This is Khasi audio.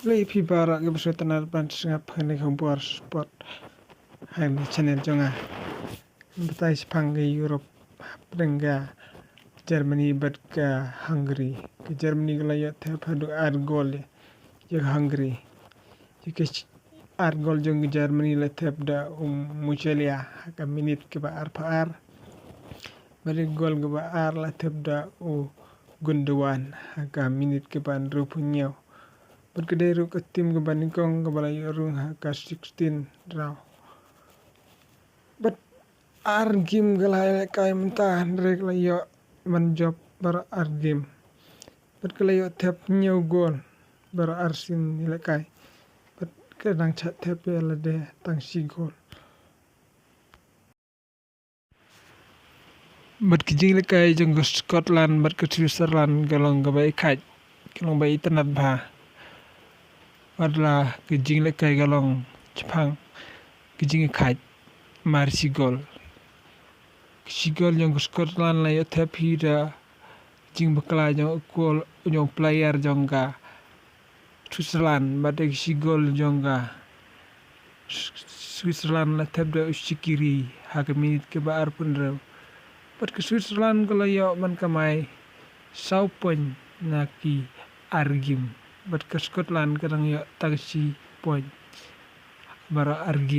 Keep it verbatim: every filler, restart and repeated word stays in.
Khublei phi baroh ki bynta na ban sngap ha kane ka khubor sport ha kane ka channel jong nga. Batai shaphang ka Europe hapdeng ka Germany bad ka Hungary. Ka Germany ka la ïoh thep haduh ar gol ïa ka Hungary. Ïa ka ch-, ar gol jong ka Germany la thep da u Musiala ha ka minit kaba arphew ar. Bad ïa ka gol kaba ar la thep da u Gundogan ha ka minit kaba hynriewphew hynñiew. Bad ka dei ruh ka tim kaba nyngkong kaba la ïoh rung ha ka sixteen round. Bad ar game ka la ïalehkai mynta, hynrei ka la ïoh ban jop baroh ar game. Bad ka la ïoh thep hynñiew gol baroh ar sien ïalehkai. Bad ka dang shah thep ïa lade tang shi gol. Bad ka jingïalehkai jong ka Scotland bad ka Switzerland ka long kaba i khaid, ka long ba itynnad bha. Wat la ka jingïalehkai ka long shaphang ka jingkhaid mar shi gol. Ka shi gol jong ka Scotland la ïoh thep hi da jingbakla jong u gol, jong u player jong ka Switzerland, bad ka shi gol jong ka Switzerland la thep da u Shaqiri ha ka minit kaba arphew hynriew. Bad ka Switzerland ka la ïoh ban kamai saw point na ki ar game. Bad ka Scotland ka dang ïoh tang shi point baroh ar game.